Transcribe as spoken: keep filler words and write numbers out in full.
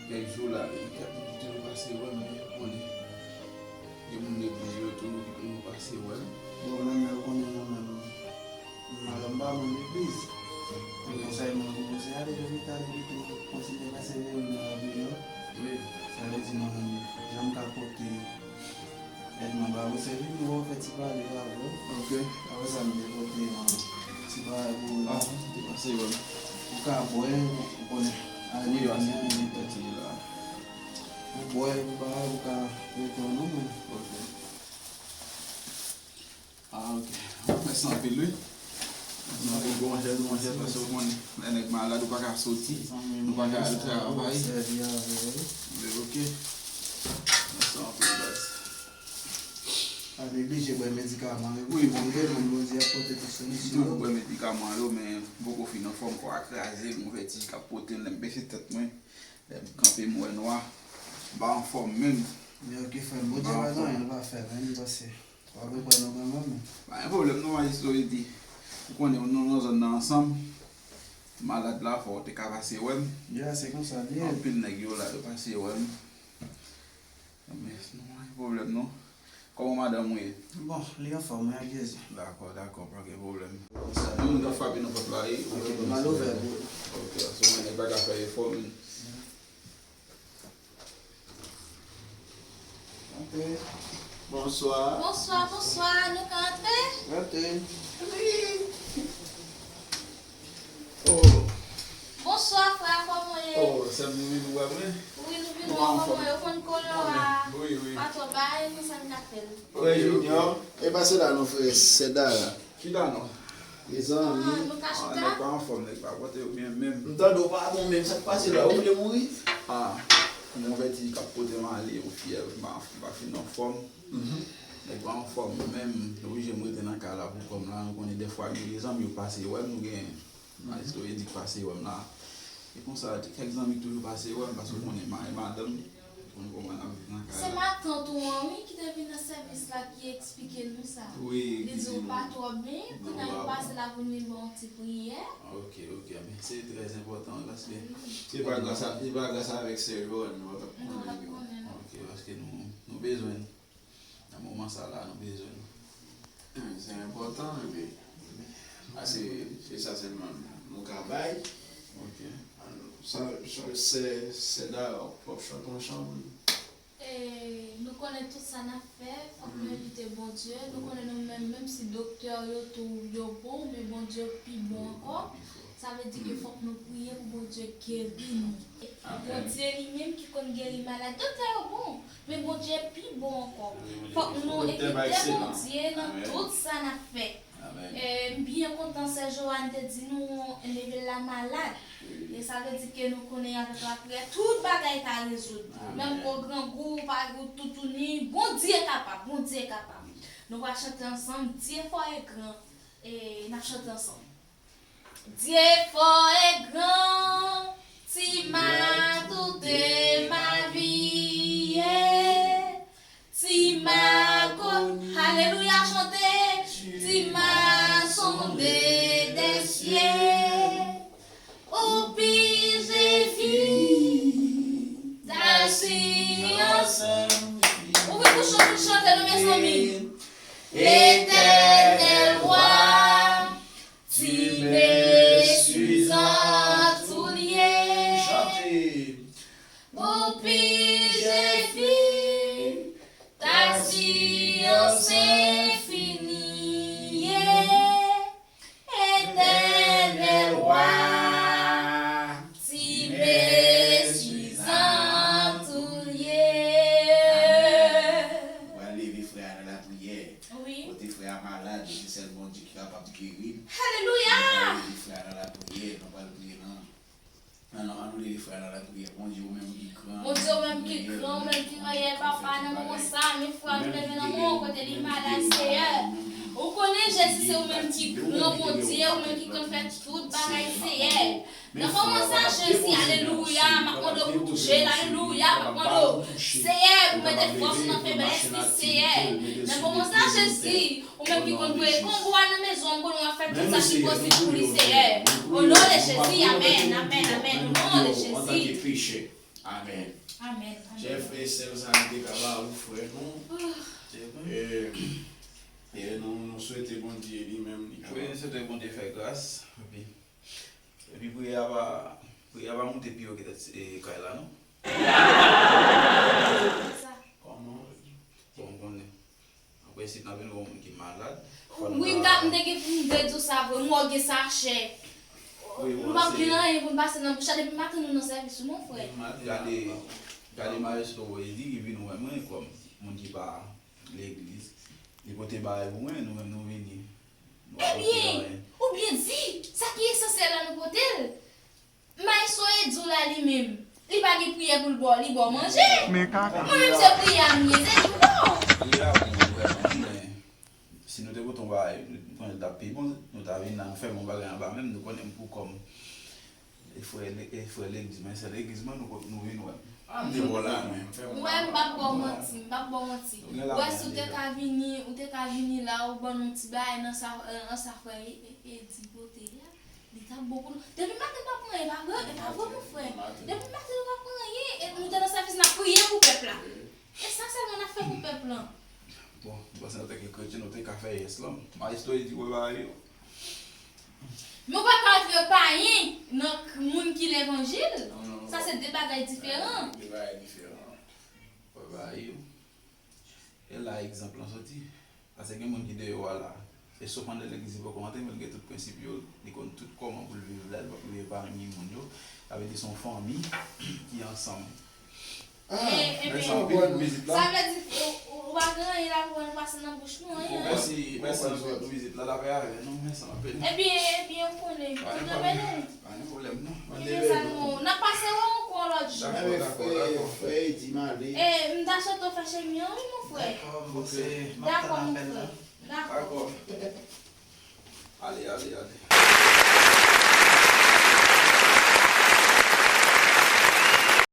Kèk jou la, li ka, li toujou pase wè m, men ou konnen. Gen moun legliz yo tou ki toujou pase wè m. Bon, mwen menm, ou konnen mwen menm, m malè, m pa moun legliz. Men konsèy mwen pou ou, se ale lopital epi tou kontinye pèsevere nan lapriyè. Wi. Sa vle di mwen menm, jan m ka pote èd mwen ba ou, se vin ou fè ti pale avè w. Ok. Apre sa, m te pote yon ti bagay pou ou la. Ah, te pase wè m. Ou ka bwè, ou konnen. Wi, ase pou mwen pèsevere la. Ou bwè, ou pa, ou ka rete non, men. Ok. Ah, ok. Mèsi anpil, wi. Mèsi anpil, monchè, monchè, paske ou konnen, lè nèg malad, ou pa ka soti, ou pa ka al travay. Men, ok. Mèsi anpil, baz. Pa neglije bwè medikaman yo. Wi, bon, gen moun Bondye ap pote tout solisyon yo. M toujou bwè medikaman yo, men m poko fin anfòm, kò a kraze, m gen vètij k ap pote m, lè m bese tèt mwen. Lè m kanpe, m wè nwa. M pa anfòm menm. Men ok, frè m, Bondye pa gen anyen l pa fè menm, paske w ap reprè nou kanmenm. Pa gen pwoblèm non, Majistre Eddy. Ou konnen nou nan zòn nan ansanm. Malad la, fò w te ka pase wè m. Ya, se konsa l ye. Anpil nèg yo la, yo pase wè m. Men non, pa gen pwoblèm non. Kòman madanm ou ye? Bon, li anfòm, wi, ak Jezi. Dakò, dakò, pa gen pwoblèm. Yon moun k ap frape nan pòt la, wi. Ok, m al ouvè pou ou. Ok, paske mwen, nèg pa ka fè efò, men. Ok. Bonswa. Bonswa, bonswa, nou ka antre? Antre. Wi. Oh. Bonswa, frè, kòman w ye? Oh, sè m, nou vin wè mwen. Wi, nou vin wè w, kòman w ye? Ou konn kolera a. Wi, wi. Pa twò bay, nou sa n ka fè l. Wi, Junior. E pase la non, frè, sè Dara. Ki Dara? Mezanmi. Ah, nou ka chita? Ah, nèg pa anfòm, nèg pa pote yo byen menm. M tande w pa bon menm, sa k pase la? Ou vle mouri? Ah, m gon vètij k ap pote m ale, yon fyèv, m pa, m pa fin anfòm. Mhm. Nèg pa anfòm menm, nou oblije m rete nan kay la pou kò m la. Nou konnen dèfwa gen de zanmi yo pase wè m, nou gen Majistre Eddy k pase wè m la. E konsa, kèk zanmi k toujou pase wè m, paske ou konnen mari madanm, ou konnen kòman n ap viv nan kay la. Se matant ou an, wi, ki te vin nan sèvis la, ki eksplike nou sa. Wi, li di w pa twò byen, kounye a nou pase la pou n vin ba w yon ti priyè. Ok, ok, men se trè enpòtan, wi, paske se pa gras a, se pa gras avèk sè Joanne nou pa t ap konnen li. Ok, paske nou, nou bezwen l. Nan moman sa la, nou bezwen l. Hmm, se enpòtan, epi, paske se sa sèlman nou ka bay. Ok. Sa, sa, sè, sè Dara, w ap chante yon chan pou nou? E, nou konnen tout sa n ap fè, fòk nou envite Bondye. Nou konnen nou menm, menm si doktè yo tou, yo bon, men Bondye pi bon ankò. Sa vle di ke fòk nou priye pou Bondye geri nou. Amen. Bondye li menm ki konn geri malad. Doktè yo bon, men Bondye pi bon ankò. Fòk nou envite Bondye nan tout sa n ap fè. Amen. E, m byen kontan sè Joanne te di nou leve l la malad. Wi. E sa vle di ke nou konnen avèk lapriyè, tout bagay ka rezoud. Amen. Menm gwo grangou, pa gwo toutouni, Bondye kapab, Bondye kapab. Nou va chante ansanm, Dieu fort et grand. E n ap chante ansanm. Dieu fort et grand, ti matou de ma vie, ti ma ko-, alelouya, chante, ti ma sonde des cieux, ou pi Jésus, ta si ansanm. Ouvri bouch nou pou chante nou, mezanmi. Éternel roi, tu me suis en tout lieu. Chante. Mon pire, ta si ansanm fini. Éternel roi, ti mesye zantouye. Amen. Ou pral leve frè a nan lapriyè. Wi. Kote frè a malad, se sèl Bondye ki kapab geri l. Alelouya! Nou pral leve frè a nan lapriyè, nou pral priye nan Ann, ann nou leve frè a nan lapriyè. Bondye, ou menm ki gran, Bondye, ou menm ki gran, ou menm ki reyèl, papa, nan moman sa, men frè a nou leve nan men w, kote li malad, Seyè. Ou konnen, Jezi, se ou menm ki gran, Bondye, ou menm ki konn fè tout bagay, Seyè. Nan moman sa, Jezi, alelouya, m ap mande w pou bouje l, alelouya, m ap mande w, Seyè, pou mete fòs nan feblès li, Seyè. Nan moman sa, Jezi, ou menm ki konn voye konbo a nan mezon, ou konnen w ap fè tout sa ki posib pou li, Seyè. O non de Jezi, amèn, amèn, amèn. O non de Jezi. Amèn. Amèn. Amèn. Chèf, e sèl sa nou te ka ba ou, frè nou. E, e nou, nou swete Bondye li menm, li ka. Wi, nou swete Bondye fè gras. Epi, epi priyè a pa, priyè a pa moute pi wo ke tèt e, kay la, non? Sa. Kòman? Bon, m konnen. Apre, si t nan vin yon moun ki malad. Wi, m ta, m te gen pou m te di w sa vre. M wè w gen sachè. M p ap gen anyen pou m pase nan bouch la depi maten nou nan sèvis ou, mon frè. Gade, gade Maestro Eddy ki vin wè mwen kòm moun ki pa legliz. Li pote bagay pou mwen, nou menm nou vini. Nou pa pote Ebyen, anyen. ou byen di, sa ki esansyèl la nou pote l. Maestro Eddy w la li menm, li pa gen priyè pou l ba w, li ba w manje. Mwen menm se priyè a m ye, se li m ba w. Li la pou mwen vrèman, men si nou te pote yon bagay, nou konnen l t ap pi bon, nou ta vin la, nou fèmen yon bagay anba men m, nou konnen m pou kòm e frè, e frè legliz, men se legliz mwen, nou, nou vin wè m. Ah, m te bò la, men m fè Ou wè, m p ap ba w manti, m p ap ba w manti. Ou wè, si w te ka vini, ou te ka vini la, ou ban nou ti bagay nan sa, nan sa frè e, e, Eddy pote a, li t ap bon pou nou. Depi maten nou pa pran anyen, e pa vre, e pa vre, mon frè. Depi maten nou pa pran anyen, e nou te nan sèvis, n ap priye pou pèp la. E sa sèlman n ap fè pou pèp lan. Bon, m panse antanke kretyen, nou te ka fè yès lan. Maestro Eddy wè bagay yo. Men w pa ka antre payen nan k- moun ki levanjil. Sa se de bagay diferan. De bagay diferan. Wè bagay yo. E la egzanp lan soti. Paske gen moun ki deyò a la. E sof anndan legliz li poko antre, men li gen tout prensip yo, li konn tout kòman pou l viv la, li pap rive pami moun yo. Sa vle di se yon fanmi ki ansanm. E, e, men, sa vle di, ou, ou, ou pa gen anyen la pou nou pase nan bouch nou, anyen, anyen. Mèsi, mèsi anpil pou vizit la, lapè avè nou, mèsi anpil. Ebyen, ebyen, ou konnen, nou te mennen. Pa gen pwoblèm non. Ebyen, sa nou, n ap pase wè w ankò lòt jou. Dakò, dakò, dakò. Frè Eddy m ale. E, m ta swete w fè chemen an, wi, mon frè. Dakò, m panse, m ap Dakò, tann mon apèl frè. la. Dakò. Dakò. Ale, ale, ale.